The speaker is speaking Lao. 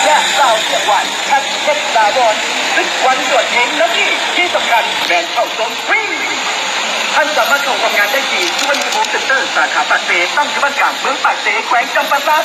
ແລະ ຊາວເຊຍງວານ ແພັດ ເພັດສາວອນ ສິດວັນຕົວເຕັງນະພີ ທີ່ສຳຄັນແມ່ນເຂົ້າຊົມຟຣີ. ທ່ານສາມາດເຂົ້າຮ່ວມງານໄດ້ທີ່ ສຸວັນນະພູມ ເຊັນເຕີ ສາຂາປາກເຊ, ຕັ້ງຢູ່ບ້ານກາງ ເມືອງປາກເຊ, ແຂວງຈຳປາສັກ.